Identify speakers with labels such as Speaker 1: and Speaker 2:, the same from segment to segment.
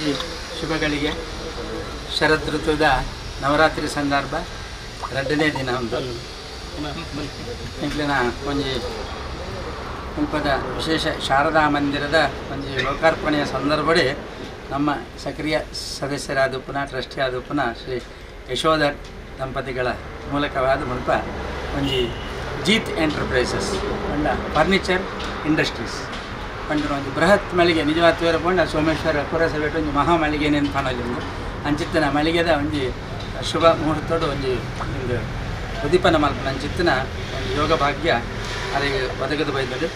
Speaker 1: ಒಂಜಿ ಶುಭಗಳಿಗೆ ಶರದ್ ಋತುದ ನವರಾತ್ರಿ ಸಂದರ್ಭ ರಡ್ಡನೇ ದಿನ ಉಂಟು. ಎಂಕ್ಲೆನ ಒಂಜಿ ಮುಲ್ಪದ ವಿಶೇಷ ಶಾರದಾ ಮಂದಿರದ ಒಂಜಿ ಲೋಕಾರ್ಪಣೆಯ ಸಂದರ್ಭಡೆ ನಮ್ಮ ಸಕ್ರಿಯ ಸದಸ್ಯರಾದ ಪುನಃ ಟ್ರಸ್ಟಿ ಆದ ಪುನಃ ಶ್ರೀ ಯಶೋಧ ದಂಪತಿಗಳ ಮೂಲಕವಾದ ಮುಲ್ಪ ಒಂಜಿ ಜೀತ್ ಎಂಟರ್ಪ್ರೈಸಸ್ ಪಂಡ ಫರ್ನಿಚರ್ ಇಂಡಸ್ಟ್ರೀಸ್ ಪಂಡ ಒಂಜಿ ಬೃಹತ್ ಮಳಿಗೆ ನಿಜವಾದ ಪಂಡ ಸೋಮೇಶ್ವರ ಪುರಸಭೆ ಒಂಜಿ ಮಹಾ ಮಳಿಗೆ ನೆನ್ಪನೊಂದು ಅಂಚಿತ್ತನ ಮಳಿಗೆದ ಒಂಜಿ ಶುಭ ಮುಹೂರ್ತಡು ಒಂಜಿ ಒಂದು ಉದೀಪನ ಮಲ್ಪನ ಅಂಚಿತ್ತನ ಒಂಜಿ ಯೋಗ ಭಾಗ್ಯ ಅರೆಗೆ ಒದಗದು ಬೈದಡು.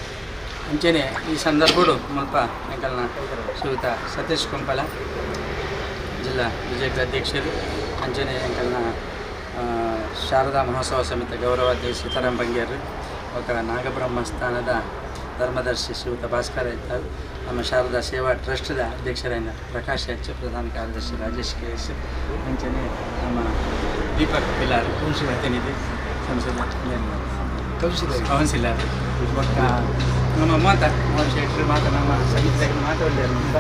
Speaker 1: ಅಂಚೆನೆ ಈ ಸಂದರ್ಭಡು ಮುಲ್ಪ ಎಂಕಲ್ನ ಶ್ರೀಯುತ ಸತೀಶ್ ಕುಂಪಲ ಜಿಲ್ಲಾ ಬಿಜೆಪಿ ಅಧ್ಯಕ್ಷರು, ಅಂಚೆನೆ ಎಂಕಲ್ನ ಶಾರದಾ ಮಹೋತ್ಸವ ಸಮಿತಿ ಗೌರವಾಧ್ಯಕ್ಷ ಸೀತಾರಾಮ್ ಬಂಗೇರು, ఒక ನಾಗಬ್ರಹ್ಮಸ್ಥಾನದ ಧರ್ಮದರ್ಶಿ ಶ್ರೀಯುತ ಭಾಸ್ಕರ ಇದ್ದಾರೆ, ನಮ್ಮ ಶಾರದಾ ಸೇವಾ ಟ್ರಸ್ಟ್ದ ಅಧ್ಯಕ್ಷರಾದ ಪ್ರಕಾಶ್ ಎಚ್, ಪ್ರಧಾನ ಕಾರ್ಯದರ್ಶಿ ರಾಜೇಶ್ ಕೆ ಎಸ್, ಅಂಚೆನೆ ನಮ್ಮ ದೀಪಕ್ ಪಿಲಾರ್ ಪ್ರತಿನಿಧಿ ಸಂಸದ ಕೌನ್ಸಿಲರ್ ಬೊಕ್ಕ ನಮ್ಮ ಮಾತ ಮೋಹನ್ ಶೆಟ್ಟರು ಮಾತ ನಮ್ಮ ಸಮಿತಿದಾಗ ಮಾತಾಡಲಿಲ್ಲ ಅಂತ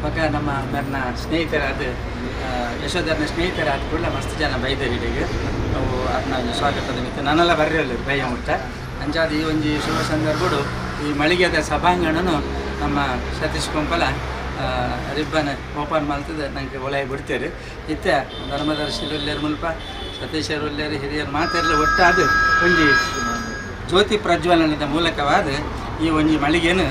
Speaker 1: ಬೊಕ್ಕ ನಮ್ಮ ನನ್ನ ಸ್ನೇಹಿತರಾದ ಯಶೋಧರನ ಸ್ನೇಹಿತರಾದ ಕೂಡ ಮಸ್ತ್ ಜನ ಬೈದರಿಗೆ ಅವು ಅದನ್ನ ಸ್ವಾಗತದ ಮಿತ್ತ ನಾನೆಲ್ಲ ಬರ್ರಿಲ್ಲ ಬೈಯ ಮುಟ್ಟ. ಅಂಚಾದ ಈ ಒಂಜಿ ಶುಭ ಸಂದರ್ಭಡು ಈ ಮಳಿಗೆದ ಸಭಾಂಗಣನು ನಮ್ಮ ಸತೀಶ್ ಕುಂಪಲ ರಿಬ್ಬನ್ ಓಪನ್ ಮಾಡ್ತದೆ ನನಗೆ ಒಳಗೆ ಬಿಡ್ತೇವೆ. ಇತ್ತೆ ಧರ್ಮದರ್ಶಿರುಲ್ಲೇರು ಮುಲ್ಪ ಸತೀಶರುಲ್ಲೇರು ಹಿರಿಯರು ಮಾತೆಲ್ಲ ಒಟ್ಟಾದ ಒಂಜಿ ಜ್ಯೋತಿ ಪ್ರಜ್ವಲನದ ಮೂಲಕವಾದ ಈ ಒಂಜಿ ಮಳಿಗೆನು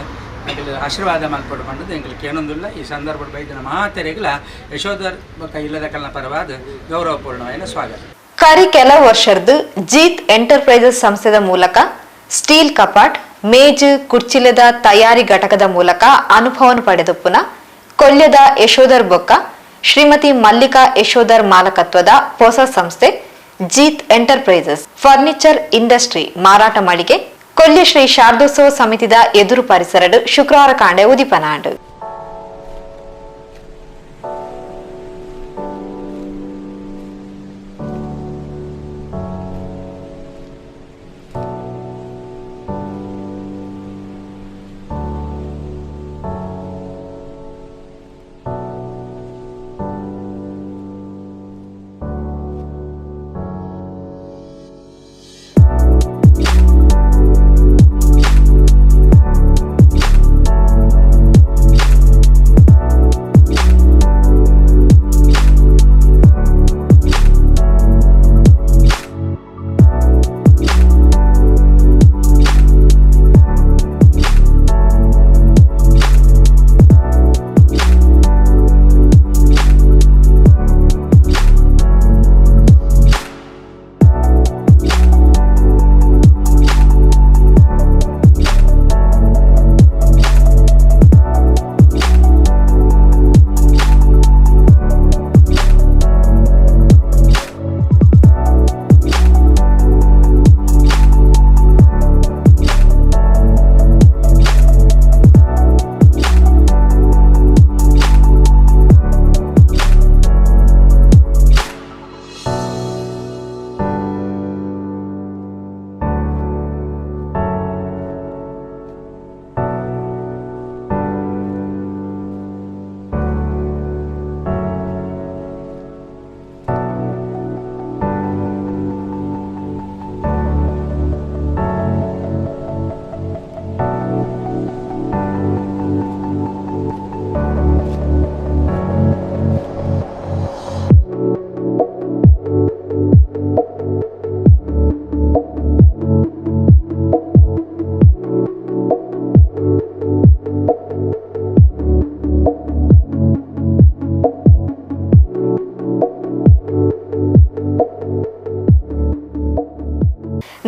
Speaker 1: ಎಂಕಲ್ ಆಶೀರ್ವಾದ ಮಲ್ಪೊಡು ಪಂಡದು ಎಂಕಲ್ ಕೇನೊಂದುಲ್ಲ. ಈ ಸಂದರ್ಭದ ಬೈದಿನ ಮಾತೆರೆಗ್ಲ ಯಶೋಧರ್ ಬೊಕ್ಕ ಇಲ್ಲದ ಕಲ್ನ ಪರವಾದ ಗೌರವಪೂರ್ಣವಾದ ಸ್ವಾಗತ.
Speaker 2: ಕರಿ ಕೆಲ ವರ್ಷದ್ದು ಜೀತ್ ಎಂಟರ್ಪ್ರೈಸಸ್ ಸಂಸ್ಥೆದ ಮೂಲಕ ಸ್ಟೀಲ್ ಕಪಾಟ್ ಮೇಜು ಕುರ್ಚಿಲದ ತಯಾರಿ ಘಟಕದ ಮೂಲಕ ಅನುಭವವನ್ನು ಪಡೆದು ಪುನಃ ಕೊಲ್ಯದ ಯಶೋಧರ್ ಬೊಕ್ಕ ಶ್ರೀಮತಿ ಮಲ್ಲಿಕಾ ಯಶೋಧರ್ ಮಾಲಕತ್ವದ ಹೊಸ ಸಂಸ್ಥೆ ಜೀತ್ ಎಂಟರ್ಪ್ರೈಸಸ್ ಫರ್ನಿಚರ್ ಇಂಡಸ್ಟ್ರಿ ಮಾರಾಟ ಮಳಿಗೆ ಕೊಲ್ಯ ಶ್ರೀ ಶಾರದೋತ್ಸವ ಸಮಿತಿದ ಎದುರು ಪರಿಸರಡು ಶುಕ್ರವಾರ ಕಾಂಡೆ ಉದಿಪನಾಂಡು.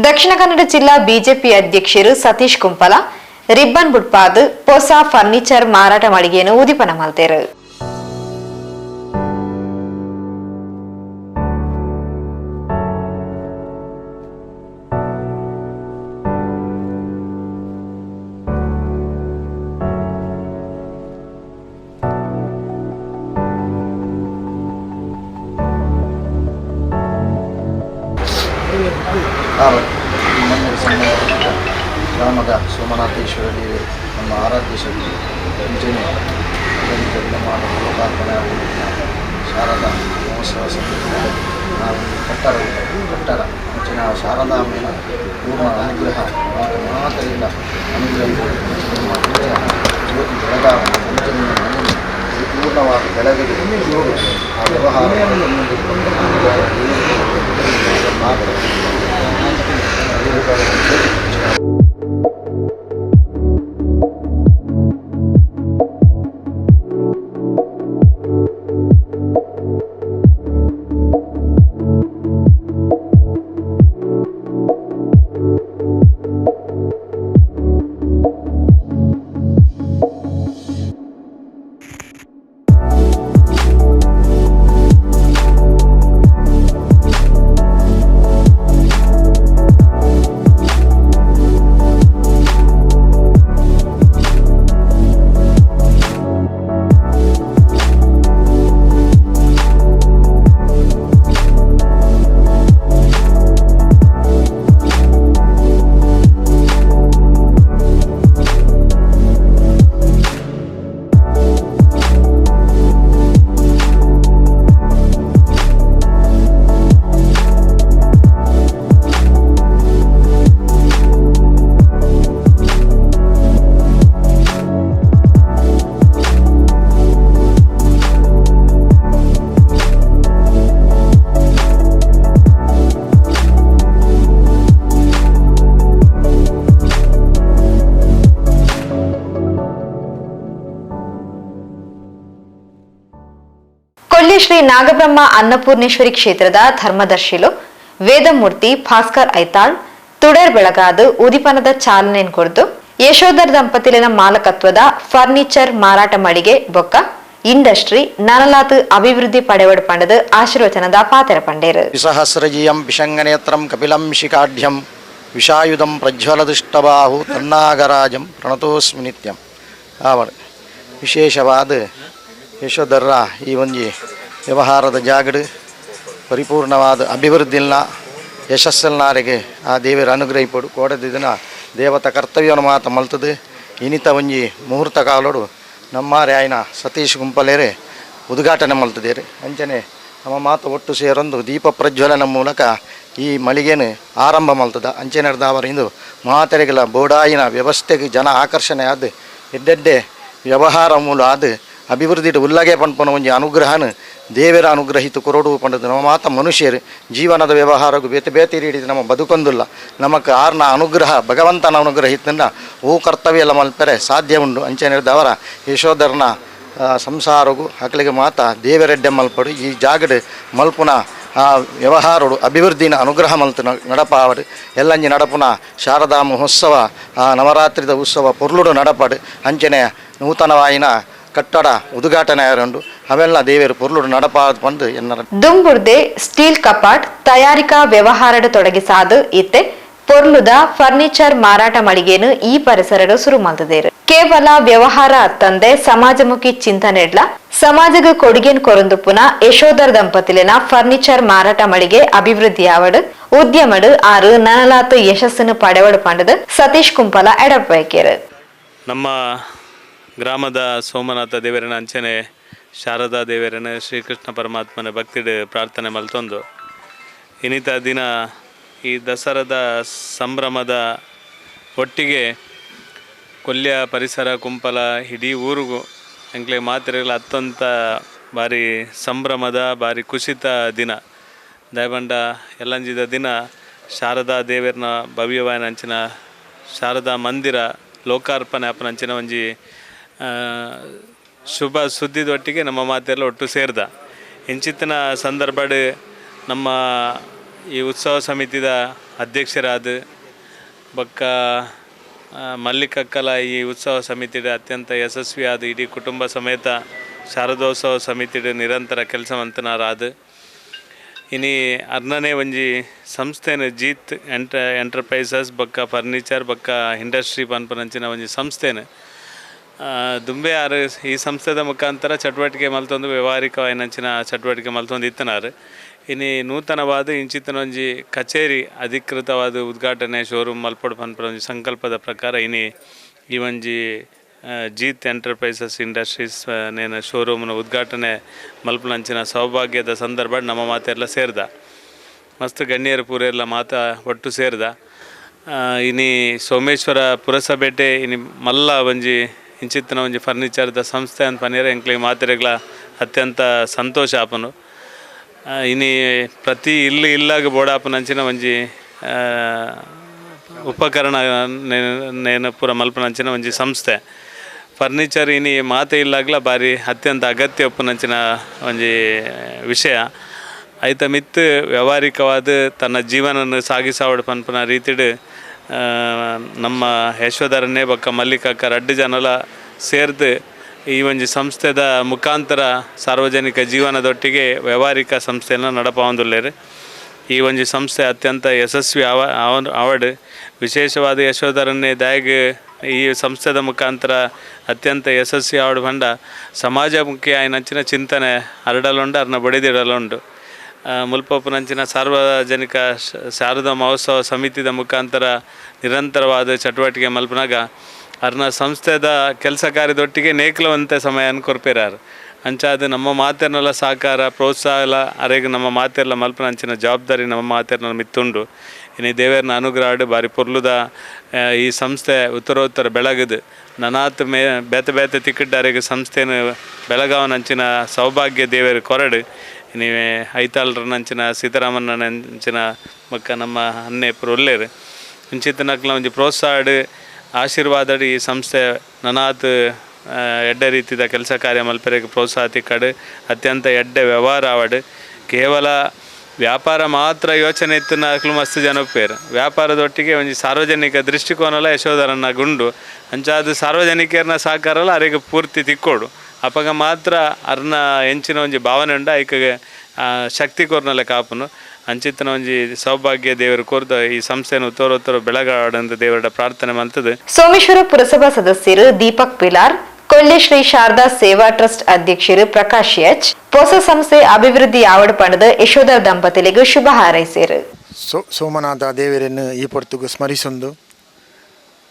Speaker 2: ದಕ್ಷಿಣ ಕನ್ನಡ ಜಿಲ್ಲಾ ಬಿಜೆಪಿ ಅಧ್ಯಕ್ಷರು ಸತೀಶ್ ಕುಂಪಲ ರಿಬ್ಬನ್ ಬುಡ್ಪಾದ್ ಹೊಸ ಫರ್ನಿಚರ್ ಮಾರಾಟ ಮಳಿಗೆಯನ್ನು ಉದಿಪನ ಮಲ್ತೇರು.
Speaker 3: ಗ್ರಾಮದ ಸೋಮನಾಥೇಶ್ವರ ದೇವಿ ನಮ್ಮ ಆರಾಧ್ಯ ಶಕ್ತಿ ಅಂಚನೆ ನಿರ್ಮಾಣ ಲೋಕಾರ್ಪಣೆ ಶಾರದಾ ಮಹೋತ್ಸವ ಸಮಿತಿ ನಾವು ಕಟ್ಟಡ ಕಟ್ಟಡ ಅಂಚಿನ ಶಾರದಾಂಬೆನ ಪೂರ್ಣ ಅನುಗ್ರಹ ಮಾತರಿಂದ ಅನುಗ್ರಹ ಜ್ಯೋತಿ ಬೆಳಗಾವ ಅಂಚನೆ ಮನೆ ಪೂರ್ಣವಾಗಿ ಬೆಳಗಿದೆ. ಆ ವ್ಯವಹಾರ
Speaker 2: ಕೊಲ್ಲಿ ಶ್ರೀ ನಾಗಬ್ರಹ್ಮ ಅನ್ನಪೂರ್ಣೇಶ್ವರಿ ಕ್ಷೇತ್ರದ ಧರ್ಮದರ್ಶಿಲು ವೇದಮೂರ್ತಿ ಭಾಸ್ಕರ್ ಐತಾಳ್ ತುಡರ್ ಬೆಳಗಾದು ಉದಿಪನದ ಚಾಲನೆ ಕೊರ್ದು ಯಶೋಧರ್ ದಂಪತಿಲಿನ ಮಾಲಕತ್ವದ ಫರ್ನಿಚರ್ ಮಾರಾಟ ಮಳಿಗೆ ಬೊಕ್ಕ ಇಂಡಸ್ಟ್ರಿ ನನಲಾತು ಅಭಿವೃದ್ಧಿ ಪಡೆವಡ್ ಪಂಡದು ಆಶೀರ್ವಚನದ ಪಾತೆರ ಪಂಡೇರು.
Speaker 3: ವಿಸಹಸ್ರಜಿಯಂ ವಿಷಂಗನೇತ್ರಂ ಕಪಿಲಂ ಶಿಖಾಢ್ಯಂ ವಿಷಾಯುಧಂ ಪ್ರಜ್ವಲದುಷ್ಟಬಾಹು ತನ್ನಾಗರಾಜಂ ಪ್ರಣತೋಸ್ಮಿ ನಿತ್ಯಂ. ಆವಡ್ ವಿಶೇಷವಾದ ಯಶೋಧರ್ರ ಈ ಒಂಜಿ ವ್ಯವಹಾರದ ಜಾಗಡು ಪರಿಪೂರ್ಣವಾದ ಅಭಿವೃದ್ಧಿಲ್ನ ಯಶಸ್ಸಲ್ನಾರಿಗೆ ಆ ದೇವರ ಅನುಗ್ರಹಿಪಡು ಕೋಡದಿನ ದೇವತ ಕರ್ತವ್ಯವನ್ನು ಮಾತ ಮಲ್ತದೆ. ಇನಿತ ಒಂಜಿ ಮುಹೂರ್ತ ಕಾಲೋಡು ನಮ್ಮಾರೆ ಆಯ್ನ ಸತೀಶ್ ಗುಂಪಲೇರೆ ಉದ್ಘಾಟನೆ ಮಲ್ತದೇರು. ಅಂಚನೆ ನಮ್ಮ ಮಾತು ಒಟ್ಟು ಸೇರೊಂದು ದೀಪ ಪ್ರಜ್ವಲನ ಮೂಲಕ ಈ ಮಳಿಗೆನು ಆರಂಭ ಮಲ್ತದ. ಅಂಚೆನರ್ದಾವರ ಇಂದು ಮಾತೆರೆಗಳ ಬೋಡಾಯಿನ ವ್ಯವಸ್ಥೆಗೆ ಜನ ಆಕರ್ಷಣೆ ಆದ ಎಡ್ಡೆಡ್ಡೆ ವ್ಯವಹಾರ ಮೂಲ ಆದ ಅಭಿವೃದ್ಧಿ ಉಲ್ಲಗೆ ಪನ್ಪನ ಒಂಜಿ ಅನುಗ್ರಹನ ದೇವರ ಅನುಗ್ರಹಿತ ಕೊರಡು ಪಂಡದು. ನಮ್ಮ ಮಾತ ಮನುಷ್ಯರು ಜೀವನದ ವ್ಯವಹಾರಕ್ಕೂ ಬೇತೆ ಬೇತೆ ರೀತಿ ನಮ್ಮ ಬದುಕೊಂದಿಲ್ಲ. ನಮಕ್ ಆರ್ನ ಅನುಗ್ರಹ ಭಗವಂತನ ಅನುಗ್ರಹಿತನ್ನ ಓ ಕರ್ತವ್ಯ ಎಲ್ಲ ಮಲ್ಪರೆ ಸಾಧ್ಯ ಉಂಡು. ಅಂಚೆನರ್ದವರ ಯಶೋಧರ್ನ ಸಂಸಾರಗು ಅಕಲಿಗೆ ಮಾತ ದೇವರೆಡ್ಡೆ ಮಲ್ಪಡು ಈ ಜಾಗಡು ಮಲ್ಪುನ ಆ ವ್ಯವಹಾರಡು ಅಭಿವೃದ್ಧಿನ ಅನುಗ್ರಹ ಮಲ್ತು ನಡಪಾವಡು ಎಲ್ಲಂಜಿ ನಡಪುನ ಶಾರದಾ ಮಹೋತ್ಸವ ಆ ನವರಾತ್ರಿದ ಉತ್ಸವ ಪೊರ್ಲುಡು ನಡಪಡು. ಅಂಚನೆ ನೂತನವಾಯಿನ ಕಟ್ಟಡ ಉದ್ಘಾಟನೆ ಆಯರುಂಡು ಅವೆಲ್ಲ ದೇವರು ಪೊರ್ಲುಡು ನಡಪಾದ ಬಂದು ಎನ್ನರ.
Speaker 2: ದುಂಬುರ್ದೆ ಸ್ಟೀಲ್ ಕಪಾಟ್ ತಯಾರಿಕಾ ವ್ಯವಹಾರಡು ತೊಡಗಿಸಾದು ಇತ್ತೆ ಪೊರ್ಲುದ ಫರ್ನಿಚರ್ ಮಾರಾಟ ಮಳಿಗೇನು ಈ ಪರಿಸರಡು ಶುರು ಮಲ್ತದೇರು. ಕೇವಲ ವ್ಯವಹಾರ ಅತ್ತಂದೆ ಸಮಾಜಮುಖಿ ಚಿಂತನೆಡ್ಲ ಸಮಾಜದ ಕೊಡುಗೆನ್ ಕೊರಂದು ಪುನಃ ಯಶೋಧರ್ ದಂಪತಿಲಿನ ಫರ್ನಿಚರ್ ಮಾರಾಟ ಮಳಿಗೆ ಅಭಿವೃದ್ಧಿಯಾವಡು ಉದ್ಯಮಡು ಆರು ನನಲಾತು ಯಶಸ್ಸನ್ನು ಪಡೆವಡು ಪಂಡದು ಸತೀಶ್ ಕುಂಪಲ ಎಡಪೇಕೆರು.
Speaker 4: ನಮ್ಮ ಗ್ರಾಮದ ಸೋಮನಾಥ ದೇವರನ ಅಂಚನೆ ಶಾರದಾ ದೇವರನ ಶ್ರೀಕೃಷ್ಣ ಪರಮಾತ್ಮನ ಭಕ್ತಿಡು ಪ್ರಾರ್ಥನೆ ಮಲ್ತೊಂದು ಇನ್ನಿತ ದಿನ ಈ ದಸರಾದ ಸಂಭ್ರಮದ ಒಟ್ಟಿಗೆ ಕೊಲ್ಯ ಪರಿಸರ ಕುಂಪಲ ಇಡೀ ಊರಿಗೂ ಎಂಕ್ಲೆ ಮಾತ್ರೆಗಳ ಅತ್ಯಂತ ಭಾರಿ ಸಂಭ್ರಮದ ಭಾರಿ ಖುಷಿತ ದಿನ. ದಯಬಂಡ ಎಲ್ಲಂಜಿದ ದಿನ ಶಾರದಾ ದೇವರನ ಭವ್ಯವಾದ ಅಂಚಿನ ಶಾರದಾ ಮಂದಿರ ಲೋಕಾರ್ಪಣೆ ಅಪ್ಪನ ಅಂಚಿನ ಒಂಜಿ ಶುಭ ಸುದ್ದಿದೊಟ್ಟಿಗೆ ನಮ್ಮ ಮಾತೆಲ್ಲ ಒಟ್ಟು ಸೇರಿದ ಇಂಚಿತ್ತಿನ ಸಂದರ್ಭಡ್ ನಮ್ಮ ಈ ಉತ್ಸವ ಸಮಿತಿದ ಅಧ್ಯಕ್ಷರಾದ ಬೊಕ್ಕ ಮಲ್ಲಿಕಕ್ಕಲ ಈ ಉತ್ಸವ ಸಮಿತಿಯ ಅತ್ಯಂತ ಯಶಸ್ವಿಯಾದ ಇಡೀ ಕುಟುಂಬ ಸಮೇತ ಶಾರದೋತ್ಸವ ಸಮಿತಿಯ ನಿರಂತರ ಕೆಲಸ ಮಂತನಾರಾದ ಇನಿ ಅರ್ನನೇ ಒಂಜಿ ಸಂಸ್ಥೆನ ಜೀತ್ ಎಂಟರ್ಪ್ರೈಸಸ್ ಬೊಕ್ಕ ಫರ್ನಿಚರ್ ಬೊಕ್ಕ ಇಂಡಸ್ಟ್ರಿ ಪನ್ಪನಂಚಿನ ಒಂಜಿ ಸಂಸ್ಥೆನ ದುಂಬೆ ಆರು ಈ ಸಂಸ್ಥೆದ ಮುಖಾಂತರ ಚಟುವಟಿಕೆ ಮಲ್ತೊಂದು ವ್ಯವಹಾರಿಕವಾಯಿನಂಚಿನ ಚಟುವಟಿಕೆ ಮಲ್ತೊಂದು ಇತ್ತನಾರು. ಇನಿ ನೂತನವಾದ ಇಂಚಿತ್ತನ ಒಂಜಿ ಕಚೇರಿ ಅಧಿಕೃತವಾದ ಉದ್ಘಾಟನೆ ಶೋರೂಮ್ ಮಲ್ಪೊಡು ಪನ್ಪುನ ಒಂಜಿ ಸಂಕಲ್ಪದ ಪ್ರಕಾರ ಇನಿ ಈ ಒಂಜಿ ಜೀತ್ ಎಂಟರ್ಪ್ರೈಸಸ್ ಇಂಡಸ್ಟ್ರೀಸ್ ನೇನ ಶೋರೂಮ್ನ ಉದ್ಘಾಟನೆ ಮಲ್ಪುನಂಚಿನ ಸೌಭಾಗ್ಯದ ಸಂದರ್ಭ ನಮ್ಮ ಮಾತೆಲ್ಲ ಸೇರ್ದ ಮಸ್ತ್ ಗಣ್ಯರು ಪೂರೆಲ್ಲ ಮಾತ ಒಟ್ಟು ಸೇರ್ದ. ಇನಿ ಸೋಮೇಶ್ವರ ಪುರಸಭೆಟೆ ಇನಿ ಮಲ್ಲ ಒಂಜಿ ಇಂಚಿತ್ತಿನ ಒಂಜಿ ಫರ್ನಿಚರ್ದ ಸಂಸ್ಥೆ ಅಂತ ಪನ್ಯರೆ ಎಂಕ್ಲೆಗ್ ಮಾತೆರೆಗ್ಲ ಅತ್ಯಂತ ಸಂತೋಷ ಆಪುಂಡು. ಇನಿ ಪ್ರತಿ ಇಲ್ಲು ಇಲ್ಲಾಗ ಬೋಡಾಪುನಂಚಿನ ಒಂಜಿ ಉಪಕರಣ ನೇನ ಪೂರ ಮಲ್ಪುನಂಚಿನ ಒಂಜಿ ಸಂಸ್ಥೆ. ಫರ್ನಿಚರ್ ಇನಿ ಮಾತೆ ಇಲ್ಲಾಗ್ಲ ಬಾರಿ ಅತ್ಯಂತ ಅಗತ್ಯ ಉಪ್ಪುನಂಚಿನ ಒಂಜಿ ವಿಷಯ. ಐತ ಮಿತ್ತ್ ವ್ಯಾವಹಾರಿಕವಾದ ತನ್ನ ಜೀವನನ ಸಾಗಿಸಾವಡ್ ಪನ್ಪುನ ರೀತಿಡ್ ನಮ್ಮ ಯಶೋಧರನೇ ಬೊಕ್ಕ ಮಲ್ಲಿಕಾಕ ರಡ್ಡ್ ಜನಲ ಸೇರ್ದ್ ಈ ಒಂಜಿ ಸಂಸ್ಥೆದ ಮುಖಾಂತರ ಸಾರ್ವಜನಿಕ ಜೀವನದೊಟ್ಟಿಗೆ ವ್ಯಾವಹಾರಿಕ ಸಂಸ್ಥೆಯನ್ನು ನಡಪಾವೊಂದುಲ್ಲೆರ್. ಈ ಒಂಜಿ ಸಂಸ್ಥೆ ಅತ್ಯಂತ ಯಶಸ್ವಿ ಆವಡ್. ವಿಶೇಷವಾದ ಯಶೋಧರನ್ನೇ ದಾಯಗ್ ಈ ಸಂಸ್ಥೆದ ಮುಖಾಂತರ ಅತ್ಯಂತ ಯಶಸ್ವಿ ಆವಡ್ ಪಂಡ ಸಮಾಜಮುಖಿ ಆಯಿನಂಚಿನ ಚಿಂತನೆ ಅರಡಲುಂಡು, ಅರ್ನ ಬಡಿದಿಡಲುಂಡು. ಮುಲ್ಪೊಪುನಂಚಿನ ಸಾರ್ವಜನಿಕ ಶಾರದಾ ಮಹೋತ್ಸವ ಸಮಿತಿದ ಮುಖಾಂತರ ನಿರಂತರವಾದ ಚಟುವಟಿಕೆ ಮಲ್ಪುನಗ ಅರ್ನ ಸಂಸ್ಥೆದ ಕೆಲಸ ಕಾರ್ಯದೊಟ್ಟಿಗೆ ನೇಕ್ಲವಂತೆ ಸಮಯನ ಕೊರ್ಪೇರಾರು. ಅಂಚಾದ್ ನಮ್ಮ ಮಾತೆರ್ನಲ ಸಹಕಾರ ಪ್ರೋತ್ಸಾಹ ಎಲ್ಲ ಅರೆಗ್ ನಮ್ಮ ಮಾತೆರ್ಲ ಮಲ್ಪುನಂಚಿನ ಜವಾಬ್ದಾರಿ ನಮ್ಮ ಮಾತೆರ್ನ ಮಿತ್ತುಂಡು. ಇನಿ ದೇವೆರ್ನ ಅನುಗ್ರಹ ಬಾರಿ ಪೊರ್ಲುದ ಈ ಸಂಸ್ಥೆ ಉತ್ತರೋತ್ತರ ಬೆಳಗುದು ನನಾತ್ ಮೇ ಬೇತೆ ಬೇತೆ ತಿಕ್ಕಡ್ಡ ಅರೆಗ್ ಸಂಸ್ಥೆನ ಬೆಳಗಾವನಂಚಿನ ಸೌಭಾಗ್ಯ ದೇವೆರ್ ಕೊರಡು. ಇನಿ ಐತಾಳ್ರನಂಚಿನ ಸೀತಾರಾಮಣ್ಣನಂಚಿನ ಬೊಕ್ಕ ನಮ್ಮ ಅನ್ನೆ ಪೂರ ಉಲ್ಲೆರ್. ಇಂಚಿತ್ತಿನಕ್ಲೆನ ಒಂಜಿ ಪ್ರೋತ್ಸಾಹಡ್ ಆಶೀರ್ವಾದಡ್ ಈ ಸಂಸ್ಥೆ ನನಾತ್ ಎಡ್ಡೆ ರೀತಿದ ಕೆಲಸ ಕಾರ್ಯ ಮಲ್ಪೆರೆಗ್ ಪ್ರೋತ್ಸಾಹ ತಿಕ್ಕಡ್, ಅತ್ಯಂತ ಎಡ್ಡೆ ವ್ಯವಹಾರ ಆವಡ್. ಕೇವಲ ವ್ಯಾಪಾರ ಮಾತ್ರ ಯೋಚನೆ ಇತ್ತಿನಕ್ಲು ಮಸ್ತ್ ಜನ ಉಪ್ಪೇರ್. ವ್ಯಾಪಾರದೊಟ್ಟಿಗೆ ಒಂಜಿ ಸಾರ್ವಜನಿಕ ದೃಷ್ಟಿಕೋನಲ ಯಶೋಧರನ್ನ ಗುಂಡು. ಅಂಚಾದ್ ಸಾರ್ವಜನಿಕರ್ನ ಸಹಕಾರಲ ಅರೆಗ್ ಪೂರ್ತಿ ತಿಕ್ಕೋಡು. ಅಪಗ ಮಾತ್ರ ಅರ್ನ ಎಂಚಿನ ಒಂಜಿ ಭಾವನೆ ಉಂಡು ಐಕ್ ಶಕ್ತಿ ಕೊರ್ನಲೆ ಕಾಪುನು. ಅಂಚಿತ್ತಿನ ಒಂಜಿ ಸೌಭಾಗ್ಯ ದೇವರು ಕೊರ್ದು ಈ ಸಂಸ್ಥೆಯನ್ನು ಉತ್ತರೋತ್ತರ ಬೆಳಗಾಡಂತ ದೇವರ ಪ್ರಾರ್ಥನೆ ಮಲ್ತದೆ.
Speaker 2: ಸೋಮೇಶ್ವರ ಪುರಸಭಾ ಸದಸ್ಯರು ದೀಪಕ್ ಪಿಲಾರ್, ಕೊಲ್ಯ ಶ್ರೀ ಶಾರದಾ ಸೇವಾ ಟ್ರಸ್ಟ್ ಅಧ್ಯಕ್ಷರು ಪ್ರಕಾಶ್ ಎಚ್ ಹೊಸ ಸಂಸ್ಥೆ ಅಭಿವೃದ್ಧಿ ಆವಡ್ ಪಂಡದ ಯಶೋಧರ್ ದಂಪತಿಲಿಗೆ ಶುಭ ಹಾರೈಸಿರು.
Speaker 5: ಸೋಮನಾಥ ದೇವರನ್ನು ಈ ಪೊರ್ತುಗು ಸ್ಮರಿಸೊಂದು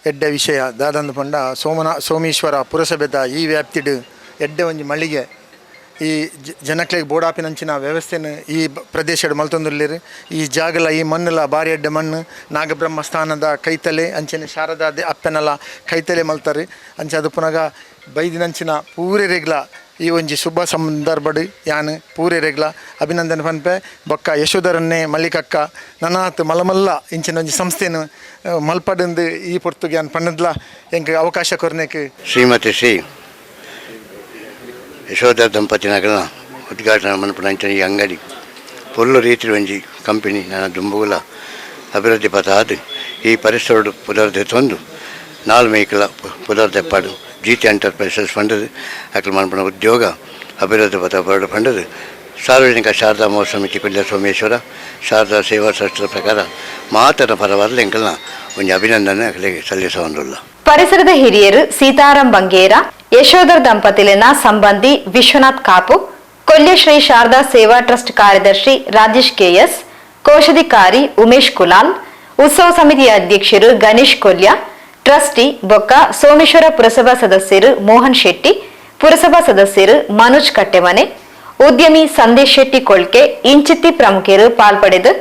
Speaker 5: ಎಡ್ಡೆ ವಿಷಯ ದಾದಂದು ಪಂಡ ಸೋಮೇಶ್ವರ ಪುರಸಭೆದ ಈ ವ್ಯಾಪ್ತಿಡ್ ಎಡ್ಡೆ ಒಂಜಿ ಮಳಿಗೆ ಈ ಜನಕ್ಲೆಗ್ ಬೋಡಾಪಿನಂಚಿನ ವ್ಯವಸ್ಥೆನ್ ಈ ಪ್ರದೇಶಡ್ ಮಲ್ತೊಂದುಲ್ಲೆರ್. ಈ ಜಾಗಲ ಈ ಮಣ್ಣುಲ ಬಾರಿ ಎಡ್ಡೆ ಮಣ್ಣು. ನಾಗಬ್ರಹ್ಮ ಸ್ಥಾನದ ಕೈತಲೆ ಅಂಚನೆ ಶಾರದಾ ಅಪ್ಪೆನಲ ಕೈತಲೆ ಮಲ್ತಾರೆ. ಅಂಚ ಅದು ಪುನಗ ಬೈದಿನಂಚಿನ ಪೂರೆರೆಗ್ಲ ಈ ಒಂಜಿ ಶುಭ ಸಂದರ್ಭಡ್ ಯಾನ್ ಪೂರೆರೆಗ್ಲ ಅಭಿನಂದನೆ ಪನ್ಪೆ. ಬೊಕ್ಕ ಯಶೋಧರನ್ನೇ ಮಲ್ಲಿಕಕ್ಕ ನನಾತ್ ಮಲ್ಲ ಇಂಚಿನ ಒಂಜಿ ಸಂಸ್ಥೆನ್ ಮಲ್ಪಡಂದು ಈ ಪೊರ್ತುಗೆ ಯಾನ್ ಪನ್ನದ್ಲ ಎಂಕ್ ಅವಕಾಶ ಕೊರ್ನೆಕ್.
Speaker 6: ಶ್ರೀಮತಿ ಶ್ರೀ ಯಶೋಧ ದಂಪತಿನಗಲ ಉದ್ಘಾಟನೆ ಮನ್ಪುನಂಚಿನ ಈ ಅಂಗಡಿ ಪೊರ್ಲು ರೀತಿ ಒಂಜಿ ಕಂಪನಿ ನನ್ನ ದುಂಬುಗುಲ ಅಭಿವೃದ್ಧಿ ಪಥ ಆದ್ ಈ ಪರಿಸರಡು ಪುದರ್ ದೆತ್ತೊಂದು ನಾಲ್ ಮೇಕಲ ಪುದರ್ ದೆಪ್ಪಾಡು G T enterprises ಫಂಡದು ಅಕ್ಲು ಮನ್ಪುನ ಉದ್ಯೋಗ ಅಭಿವೃದ್ಧಿ ಪಥ ಬರಡು ಫಂಡದು ಸಾರ್ವಜನಿಕ ಶಾರದಾ ಮಹೋತ್ಸವ ಸಮಿತಿ ಕೊಲ್ಯ ಸೋಮೇಶ್ವರ ಶಾರದಾ ಸೇವಾ ಟ್ರಸ್ಟ್ದ ಪ್ರಕಾರ ಮಾತನ ಪರವಾದ ಎಂಕಲ್ನ ಒಂಜಿ ಅಭಿನಂದನೆ ಅಕ್ಲೆಗ್ ಸಲ್ಲಿಸವೊಂದುಲ್ಲ.
Speaker 2: ಪರಿಸರದ ಹಿರಿಯರು ಸೀತಾರಾಂ ಬಂಗೇರ, ಯಶೋಧರ್ ದಂಪತಿಲಿನ ಸಂಬಂಧಿ ವಿಶ್ವನಾಥ್ ಕಾಪು, ಕೊಲ್ಯ ಶ್ರೀ ಶಾರದಾ ಸೇವಾ ಟ್ರಸ್ಟ್ ಕಾರ್ಯದರ್ಶಿ ರಾಜೇಶ್ ಕೆಎಸ್, ಕೋಶಾಧಿಕಾರಿ ಉಮೇಶ್ ಕುಲಾಲ್, ಉತ್ಸವ ಸಮಿತಿಯ ಅಧ್ಯಕ್ಷರು ಗಣೇಶ್ ಕೊಲ್ಯ, ಟ್ರಸ್ಟಿ ಬೊಕ್ಕ ಸೋಮೇಶ್ವರ ಪುರಸಭಾ ಸದಸ್ಯರು ಮೋಹನ್ ಶೆಟ್ಟಿ, ಪುರಸಭಾ ಸದಸ್ಯರು ಮನೋಜ್ ಕಟ್ಟೆಮನೆ, ಉದ್ಯಮಿ ಸಂದೇಶ್ ಶೆಟ್ಟಿ ಕೊಳ್ಕೆ ಇಂಚಿತ್ತಿ ಪ್ರಮುಖರು ಪಾಲ್ಪಡೆದು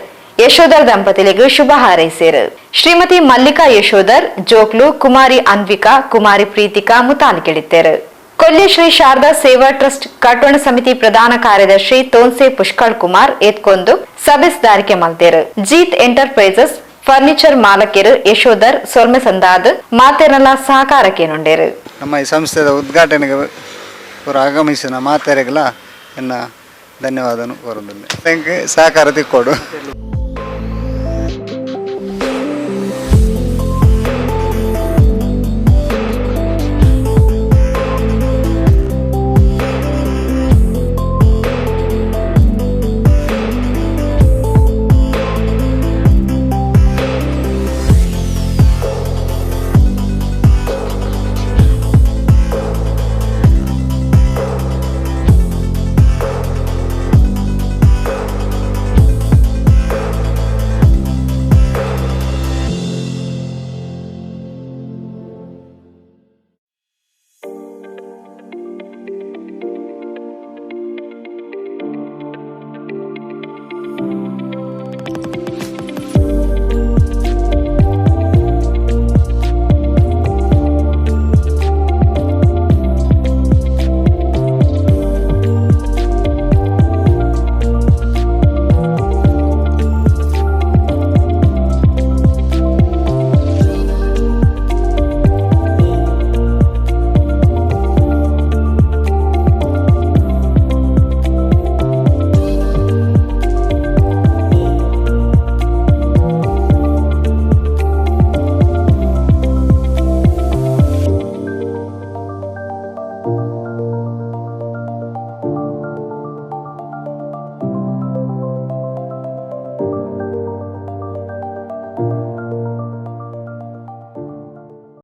Speaker 2: ಯಶೋಧರ್ ದಂಪತಿಲಿಗೆ ಶುಭ ಹಾರೈಸಿರು. ಶ್ರೀಮತಿ ಮಲ್ಲಿಕಾ ಯಶೋಧರ್, ಜೋಕ್ಲು ಕುಮಾರಿ ಅನ್ವಿಕಾ, ಕುಮಾರಿ ಪ್ರೀತಿಕಾ ಮುತಾಲಿಕೆಳಿತ್ತೇರು. ಕೊಲ್ಯ ಶ್ರೀ ಶಾರದಾ ಸೇವಾ ಟ್ರಸ್ಟ್ ಕಟ್ಟೋಣ ಸಮಿತಿ ಪ್ರಧಾನ ಕಾರ್ಯದರ್ಶಿ ತೋನ್ಸೆ ಪುಷ್ಕಳ್ ಕುಮಾರ್ ಎತ್ಕೊಂದು ಸಭೆ ಮಲ್ತೇರು. ಜೀತ್ ಎಂಟರ್ಪ್ರೈಸಸ್ ಫರ್ನಿಚರ್ ಮಾಲಕರು ಯಶೋಧರ್ ಸೊಲ್ಮೆ ಸಂದಾದ್ ಮಾತೆರಲ ಸಹಕಾರಕ್ಕೇನುಂಡೇರು.
Speaker 7: ನಮ್ಮ ಈ ಸಂಸ್ಥೆದ ಉದ್ಘಾಟನೆಗೆ ಪೂರ ಆಗಮಿಸಿನ ಮಾತೆರೆಗ್ಲ ಎನ್ನ ಧನ್ಯವಾದನು ಕೋರುದಿಲ್ಲ. Thank ಸಹಕಾರ ತಿಕ್ಕೋಡು.